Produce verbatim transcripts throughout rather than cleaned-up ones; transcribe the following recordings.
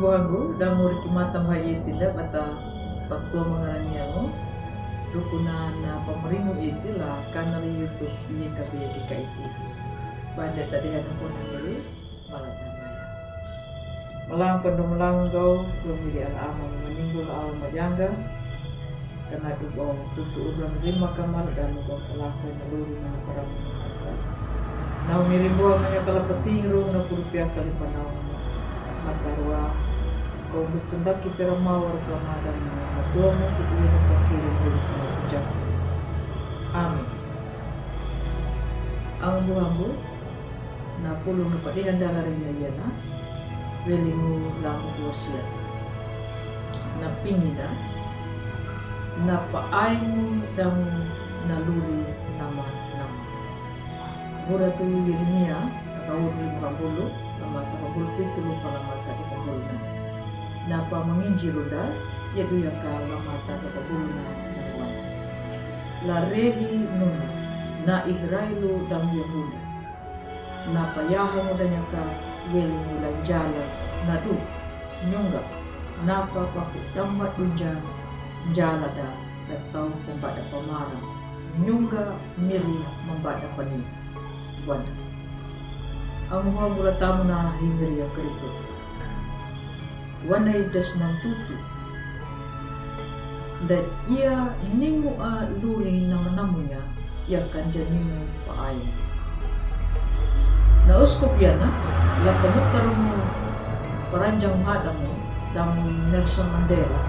Wangu, damu riki mata mai iti la bata patua mangarani angu. Rukuna na pamaringu iti la kanali YouTube iye kabe di ka iti. Bande tadi hanu kona miri, malam tanaya. Malam kondo malam gau, gau miri ala ama maninggu la awa majanga. Kana dubau tutu uran rima kamal dan lubau kalakoi na luri mana parang. Nau miri bua manya kala peting ru na purpia kali panau. Matarua kau butundaki pera mawar kamadan na matua mu kutu na pakiri ru na ujak. Amin. Ambu ambu. Na pulu na padihan dala ringa yana, weli mu la mu kuasia. Na pini da, na paai mu damu na luri nama nama. Gura tu Yeremia, na kaur lima bulu, na mata bulu pitu lupa na mata di bulu na. Na pa manginji runda, ya duya ka la mata di bulu na na wan. La rehi nuna, na Israelu damu Yahudi. Napa yaha mudanya ka weli mula jala nadu nyunga napa paku damba dunja jala da da tau pembada pamara nyunga miri membada pani wana. Angu mula tamu na hi miri ya keritu. Wanai das mantutu. Dan ia ningu a luri nama namunya ia kanja ningu paai. Na uskup iana la pamukar mu paranjang madamu damu Nelson Mandela.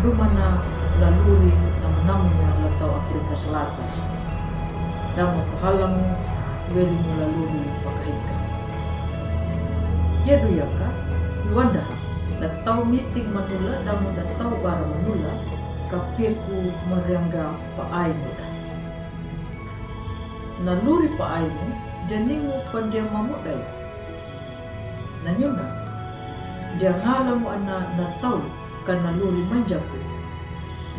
Dumana la luri nama namunya la tau Afrika Selatan. Damu pahalamu weli mu la luri pakahika. Ia duyaka iwanda. Na tau miting manula damu na tau bara manula kapiaku mariangga paai muda. Na luri paai mu janingu pandia mamudai. Na nyuna dia ngala mu ana na tau kana luri manjaku.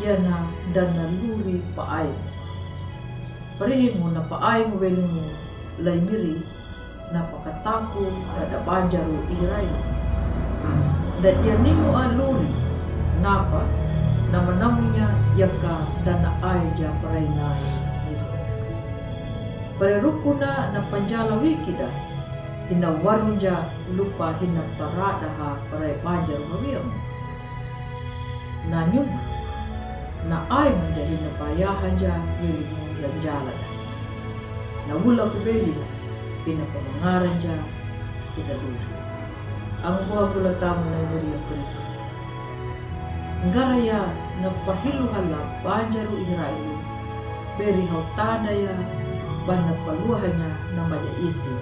Ia na dan na luri paai. Parihingu na paai mu weli mu lai miri. Napa kataku da da banjaru Israel. Da ia ningu a luri napa nama namunya ia ka dana ai ja parai nai. Pare rukuna na panjala wikida hina warunja lupa hina parada ha parai banjaru mawiamu. Na nyuma na ai manja hina payahanja weli mu lanjala da. Na wula ku beli la hina pamangaranja hina luri. Angu bua bula tamu na yuri ya peritu. Ngaraya na pahilu hala banjaru Israelu. Beri hau tanda ya bana paluahanya na maja iti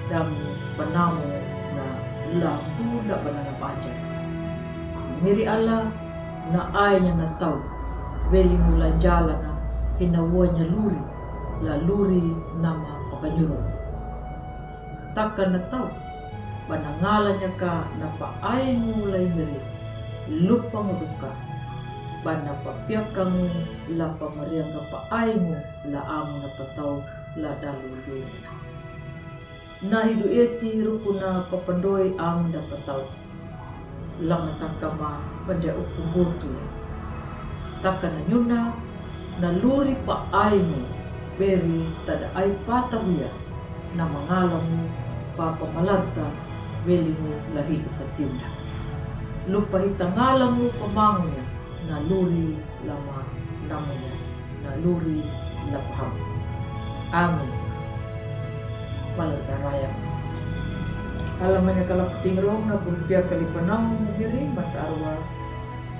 damu panamu na la bunda bana na banjaru. Miri ala na ai nya na tau weli mu lanjala na hina wanya luri la luri nama pakanyuru. Taka na tau bana ngala nya ka na paai mu lai miri lupa mu duka bana papiaka mu la pamarianga paai mu la amu na patau la dalu luri. Na hidu eti rukuna papandoi amu da patau. Lama taka ma pande uku botu. Taka na nyuna na luri paai mu beri tada ai pata huya na mangala mu papa malarta weli mu la hidu katiunda. Lupa hita ngala mu pamangunya na luri lama namunya na luri la paham. Amin. Malarta raya. Alamanya kala peting rong na purpia kali panau miri mata arwa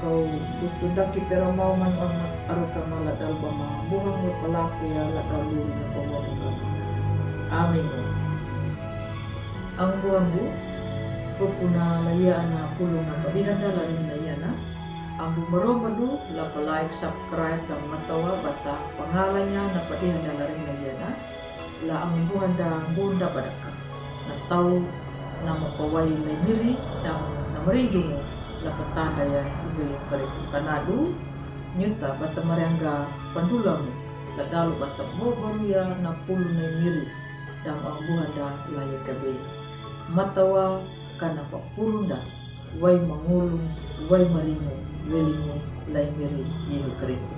kau butundaki pera mau man on aruka mala dalba ma buhang la palaku ya la kalu na pamau. Amin. Ang buhang bu pukuna la ia ana pulung na padihan da la ring la ia na. Ambu maromadu la pa like, subscribe dan matawa bata pangalanya na padihan da la ring la ia na. La ambu handa bunda badaka na tau na mapawai lai miri dan na marinjungu la patanda ya ibe paritu kanadu nyuta bata mariangga pandulamu la dalu bata bobaru ya na pulu na miri dan ambu handa la ya kabe matawa kana papurunda. wai mangulu, wai malingu, welingu, laimiri, Yihu Kristu.